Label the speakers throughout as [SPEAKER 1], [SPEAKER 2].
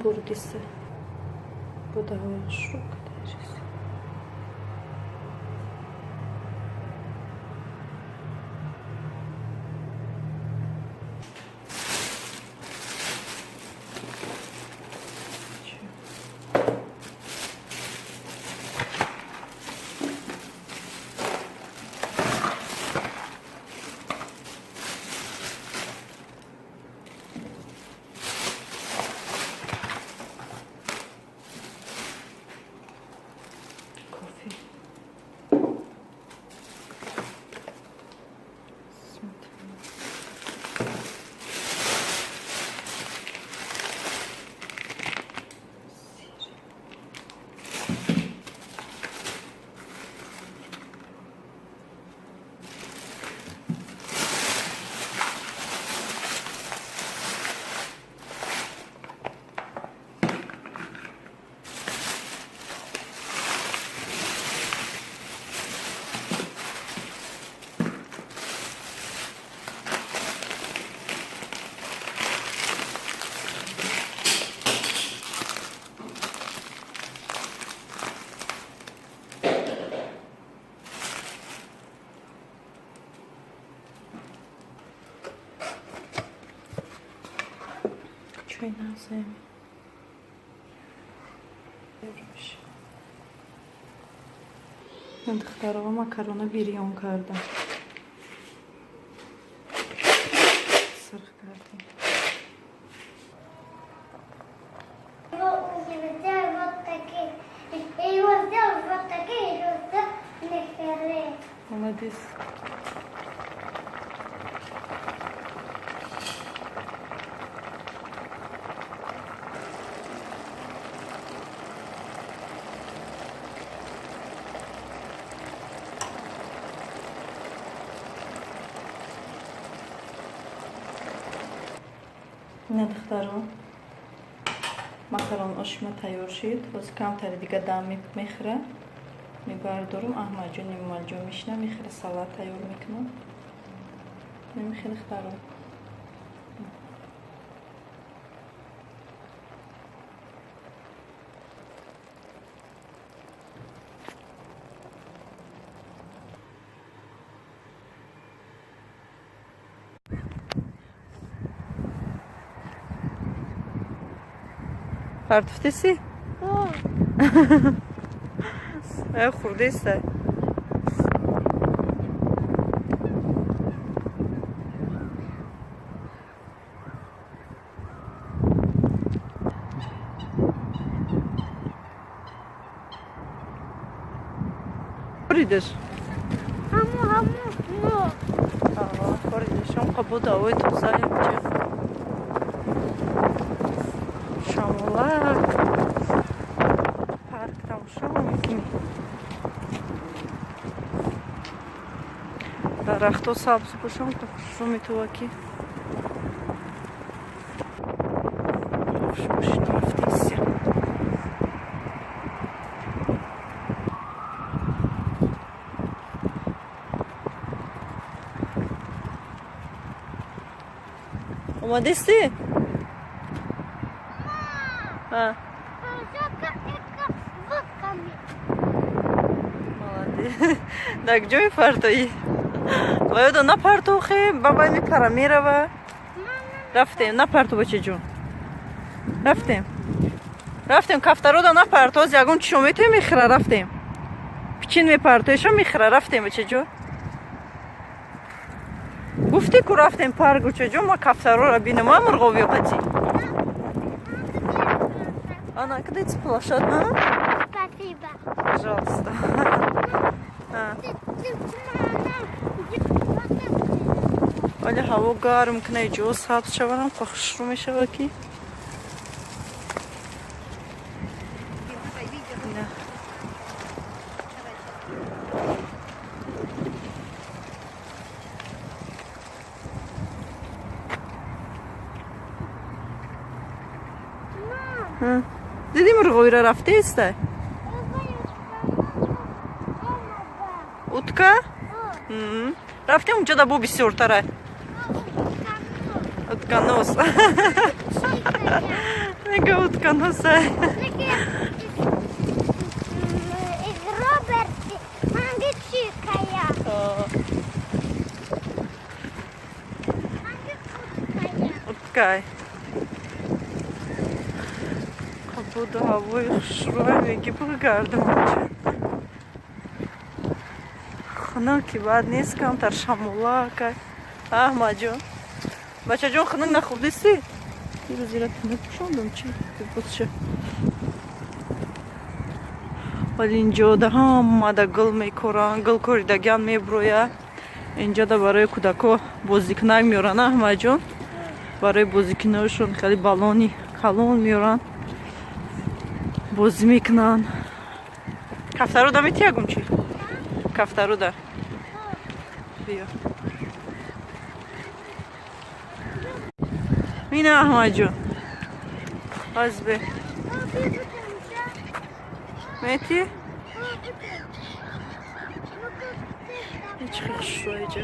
[SPEAKER 1] Бурдиса. Бо даҳои хушрӯ кадаист. Кофе. Сметана. Сыр. Чой назем. Духтаро, макарона бирён кардам. Сирх кардем.
[SPEAKER 2] Его сделал вот такие. Его сделал вот такие, его сделал нехеры.
[SPEAKER 1] Молодец. Ина, духтаро, макарон ошима тайёр шид. Ҳозир камтари дига дам мехӯра, мебардорум. Аҳмадҷон, Эмомалиҷон мешина мехӯра, салат тайёр мекунам. Намехӯра, духтаро. Партуфтеси? Хурдеста. Хоридаш?
[SPEAKER 2] Ҳаму, ҳаму, мо.
[SPEAKER 1] Хоридаш. Ҳамқа буд, ҳавои тоза инҷа. Шамолак. Парк тамошо мекунӣ. Дарахтҳо сабз бошанд, хушрӯ метова ки. Мошина рафтесия. Омадисти? А,
[SPEAKER 2] Водками.
[SPEAKER 1] Молодец. Дар ҷои партоӣ? Ва ёдо напартохе, бабай мепара, мерава. Рафтем, напарто, бачаҷон. Рафтем. Рафтем, кафтарода напарто, ҳоз ягон чишо метои мехӯра, рафтем. Пичин мепартоеша, мехӯра, рафтем, бачаҷон. Гуфтӣ ку, рафтем парк, бачаҷон, ма кафтарора бинам, а мурғоби қати. Ана, куда эти площадь, а?
[SPEAKER 2] Спасибо.
[SPEAKER 1] Пожалуйста. А.
[SPEAKER 2] Ты, мама, вот это.
[SPEAKER 1] Вале ҳаво гарм кунай, ҷо сабз шаванам, хушрӯ мешава ки. Ина.
[SPEAKER 2] Мам,
[SPEAKER 1] Дидӣ, мурғовира рафтеста? Утка? Рафтем, унҷода бо бисёртара. Утканос. Нега утканосай.
[SPEAKER 2] Роберт мангичикая.
[SPEAKER 1] Уткай. Буду ҳавои хушрӯй меги бигардам инҷа. Хунук ки бад нест, камтар шамолакай. Аҳмадҷон. Бачаҷон, хунук нахӯрдисӣ? Дирӯз ира тунук пӯшондам чи? Бозша. Вале инҷода ҳамада гул мекоранд, гул коридагиам меброяд. Инҷода барои кӯдако бозикунак меоранд, Аҳмадҷон. Барои бозикунаошон хеле баллони калон меоранд. Бозӣ мекунанд. Кафтаруда метиягум чи? Кафтаруда. Биё. Мина Аҳмадҷон. Азбе. Мети? Чӣ хушрӯ иҷа.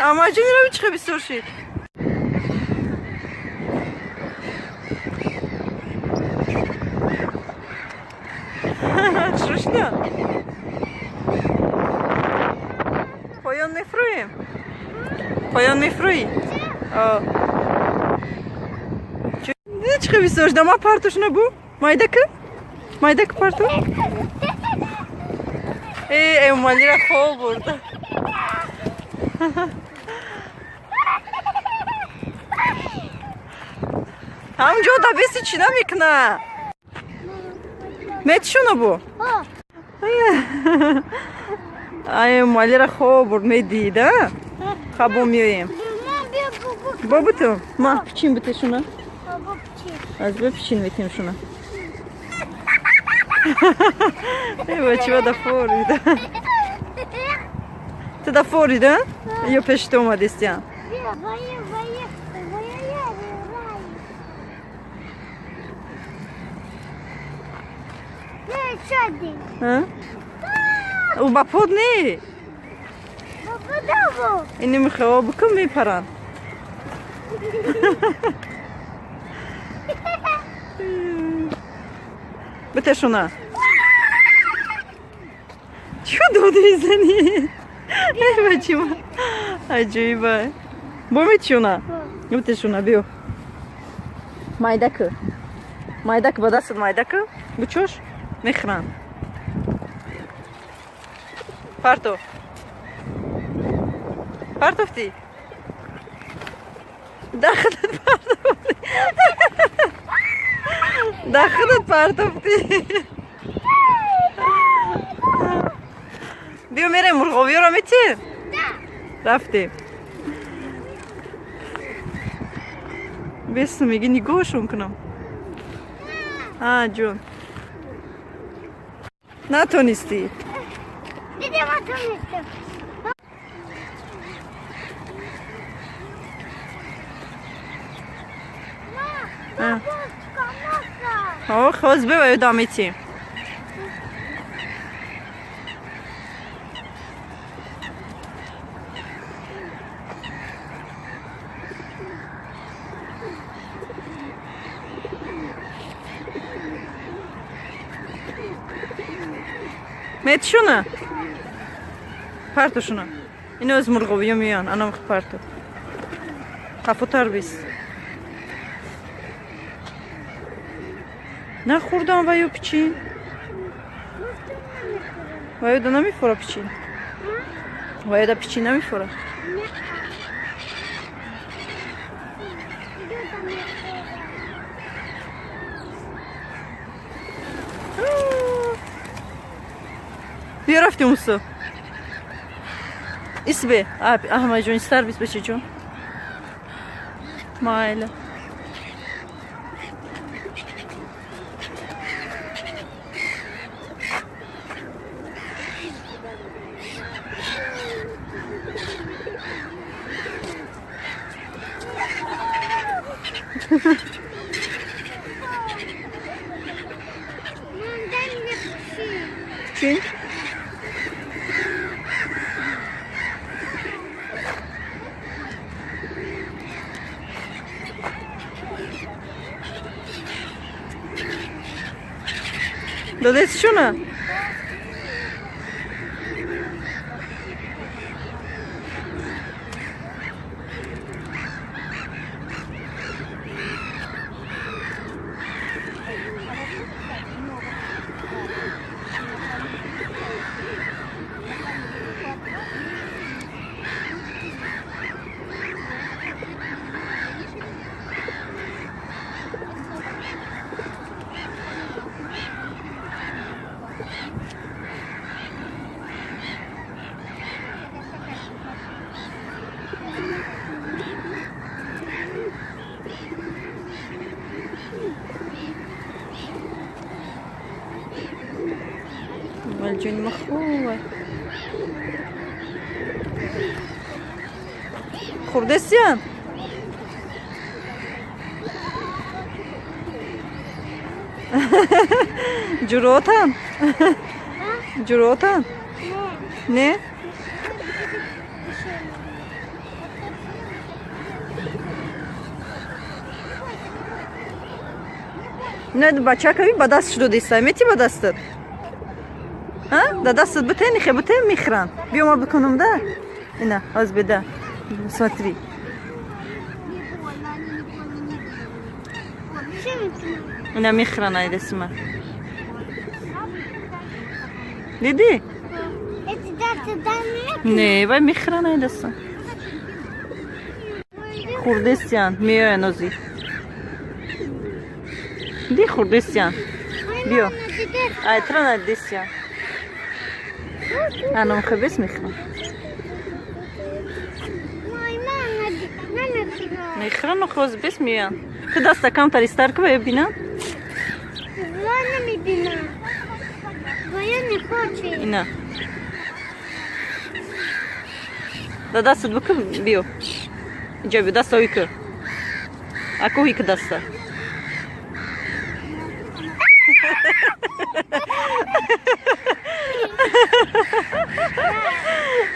[SPEAKER 1] Аҳмадҷон, ира чӣ бисёр шид. Хушрӯ шуда? Поён мефурӯем? Поён мефурӯӣ? Чӣ бисёр шуда? Ма партош набу? Майда ки? Майда ки парто? Э, Эмомалира хоб бурда. Ҳамҷо дабеси чӣ намекуна? Метишона бу? Ай, Эмомалира хоб бурд, медид, а? Хабо меоем. Бобуту, ма пичин битешуна. Аз бе пичин метем шуна. Э, бачива да форида. Ту да форида? Ё пеши ту омадистиям? Ӯ ба под не? Ини мехоҳ бикун, мепаранд. Битешуна. Чӣ дод мезанӣ? Эй, бачима. Аҷоиба. Бо метишуна? Битешуна, биё. Майда ку. Майда ку, ба дастат майда ку. Бучош, мехӯранд. Парто. Партофтӣ? Дахадат партофтӣ. Дахадат партофтӣ. Биё мерем мурғовиёро метӣ? Рафтем. Бесу меги нигоҳшон кунам. А, ҷон. Натонистӣ.
[SPEAKER 2] Дидем, натонистам.
[SPEAKER 1] А. Ох, ҳоз бива ёдам метӣ. Метишуна? Партошуна. Ино аз мурғовиё меоянд, анам парто. Қафотар бис. Нахӯрдам ва ё пичин? Ва ёда намефора пичин? Ва ёда пичин намефора? Биё рафтем усо. Исбе, Аҳмадҷон, истар бис, бачаҷон. Майла.
[SPEAKER 2] Мам, дай мне пичин.
[SPEAKER 1] Пичин? Додеси шуна? Малҷони ма хуб. Хурдесиян? Ҷуротан? Ҷуротан? Не? Не, бачакави ба даст шудодиса. Мети ба дастат? Да дастат битен, хе битен мехӯранд. Биё, ма бикунам да. Ина, ҳоз беда. Смотри. Ина мехӯранд ай дасти ман. Дидӣ? Не, вай мехӯранд ай даста. Хурдестиян, меоян ози. Ди хурдестиян. Биё. Ай тра надистиян. Анам хебес мехӯрам. Мехӯрам, хоз бес меоян. Ту даста камтар истар ку, ва бинам.
[SPEAKER 2] Намебинам. Я не хочу.
[SPEAKER 1] Ина. Да дастат бикун, биё. Инҷа биё, даста ҳои ку. Аку ҳои ку даста.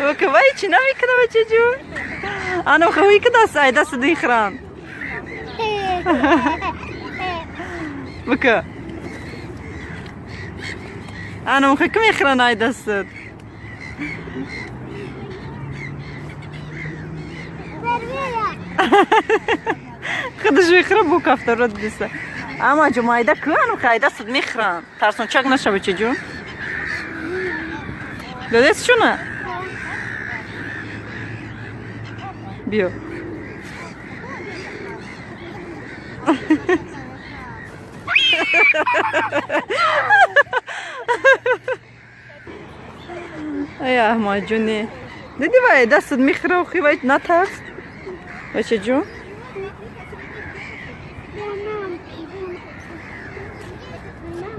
[SPEAKER 1] Бикун, вай чӣ намекунам, бачаҷон? Анам ҳои ку даста, ай даста дихӯранд. Бикун. Анам ку мехӯранд ай дастат. Худаш мехӯра, бо кафтаро диса. Ама ҷо майда ку, анам ай дастат мехӯранд. Тарсончак наша, бачаҷон. Додеси шуна? Биё. Ай Аҳмадҷоне. Диди, вай дастат мехӯра, охи вай натарс. Бачаҷон.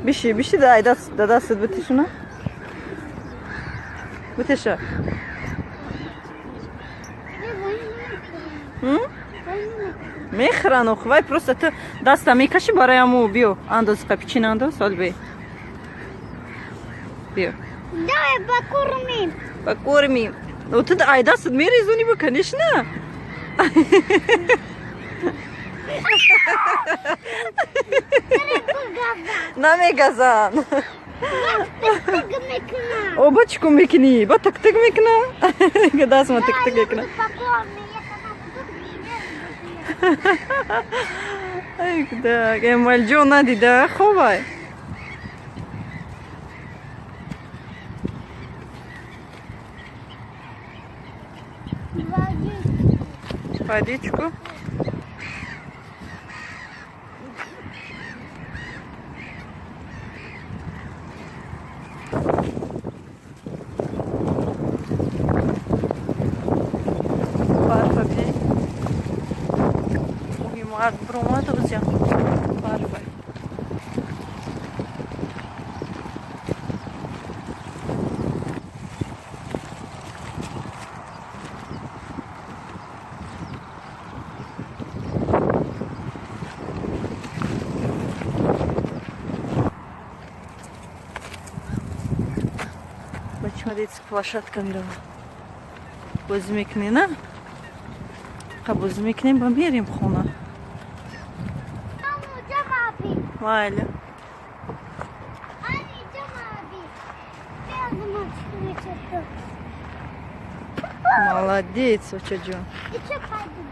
[SPEAKER 1] Биши, биши да ай даст, да дастат битешуна. Битеша. Мехӯранд охи вай, просто ту даста мекашӣ барои аму. Биё, андоз капичин, андоз, ҳол бе. Биё.
[SPEAKER 2] Давай покормим.
[SPEAKER 1] Покормим. Ну ты ай дастат мерезони бо, конечно. Намегазан. О, ба чӣ кор мекунӣ? Ба тик-тик мекуна? Дастма тик-тик мекуна.
[SPEAKER 2] Покормим.
[SPEAKER 1] Ай кудак, Эмалҷон надида, хобай. Водичку. Барфа бинед. Моҳи март биромад, озям барфа. Бачаҳо, детский площадка меравам. Бозӣ мекунӣ, на? Қа бозӣ мекунем, ба мерем хона. Майли. Молодец, очаҷон.
[SPEAKER 2] И чё пойду?